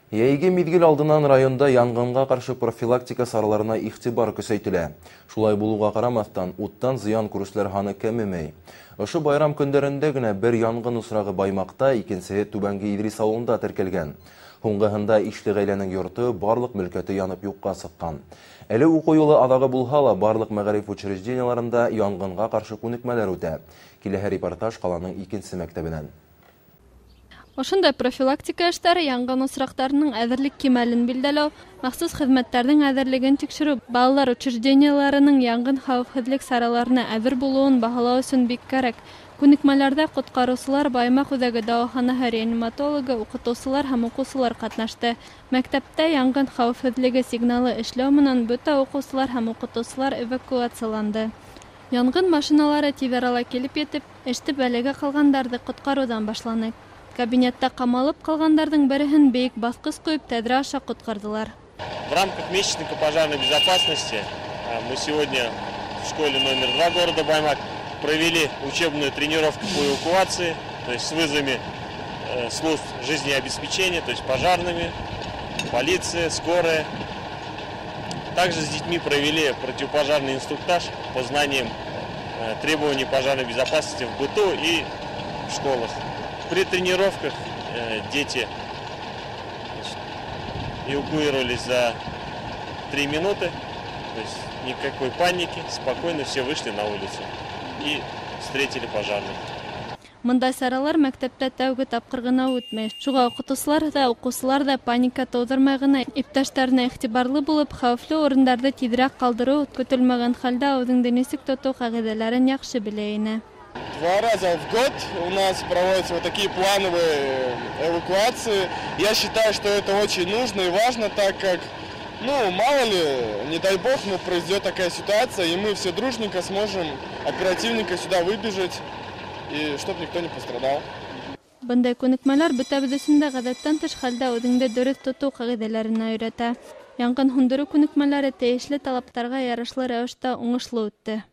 Йәйге миҙгел алдынан районда янғынға ҡаршы профилактика сараларына иғтибар көсәйтелә. Шулай булыуға ҡарамаҫтан, уттан зыян күреүселәр һаны кәмемәй. Ошо байрам көндәрендә генә бер янғын осрағы Баймаҡта, икенсеһе Түбәнге Иҙрис ауылында теркәлгән. Һуңғыһында ишле ғаиләнең йорто, барлыҡ мөлкәте янып юҡҡа сыҡҡан. Әле уҡыу йылы аҙағы булһа ла, барлыҡ мәғариф учреждениеларында янғынға ҡаршы күнекмәләр үтә. Киләһе репортаж ҡаланың икенсе мәктәбенән. Ошондай профилактика эштәре янғын осраҡтарының әҙерлек кимәлен билдәләү, махсус хеҙмәттәрҙең әҙерлеген тикшереү, балалар учреждениеларының янғын хәүефһеҙлек сараларына әҙер булыуын баһалау өсөн бик кәрәк. Күнекмәләрҙә ҡотҡарыусылар, Баймаҡ үҙәге дауаханаһы реаниматологы, уҡытыусылар һәм уҡыусылар ҡатнашты. Мәктәптә янғын хәүефһеҙлеге сигналы эшләү менән бөтә уҡыусылар һәм уҡытыусылар эвакуацияланды. Янғын машиналары тиҙ арала килеп етеп, эште бәләгә ҡалғандарҙы ҡотҡарыуҙан башланы. Кабинетта ҡамалып ҡалғандарҙың береһен бейек баҫҡыс ҡуйып тәҙрә аша ҡотҡарҙылар. В рамках месячника пожарной безопасности мы сегодня в школе номер 2 города Баймак провели учебную тренировку по эвакуации, то есть с вызовами служб жизнеобеспечения, то есть пожарными, полиция, скорая. Также с детьми провели противопожарный инструктаж по знаниям требований пожарной безопасности в быту и в школах. При тренировках дети, значит, эвакуировались за 3 минуты, то есть никакой паники, спокойно все вышли на улицу и встретили пожарных. Мындай саралар мәктәптә тәүге тапҡыр ғына үтмәй. Шуға уҡытыусылар ҙа, уҡыусылар ҙа паника тыуҙырмай ғына иптәштәренә иғтибарлы булып, хәүефле урындарҙы тиҙерәк ҡалдырыу, көтөлмәгән хәлдә үҙеңде нисек тотоу ҡағиҙәләрен яҡшы белә ине. 2 раза в год у нас проводятся вот такие плановые эвакуации. Я считаю, что это очень нужно и важно, так как, ну, мало ли, не дай бог, но произойдет такая ситуация, и мы все дружненько сможем оперативненько сюда выбежать, и чтоб никто не пострадал. Бындай күнекмәләр бөтәбеҙ өсөн дә ғәҙәттән тыш хәлдә үҙеңде дөрөҫ тотоу ҡағиҙәләренә өйрәтә. Янғын һүндереү күнекмәләре тейешле талаптарға ярашлы рәүештә уңышлы үтте.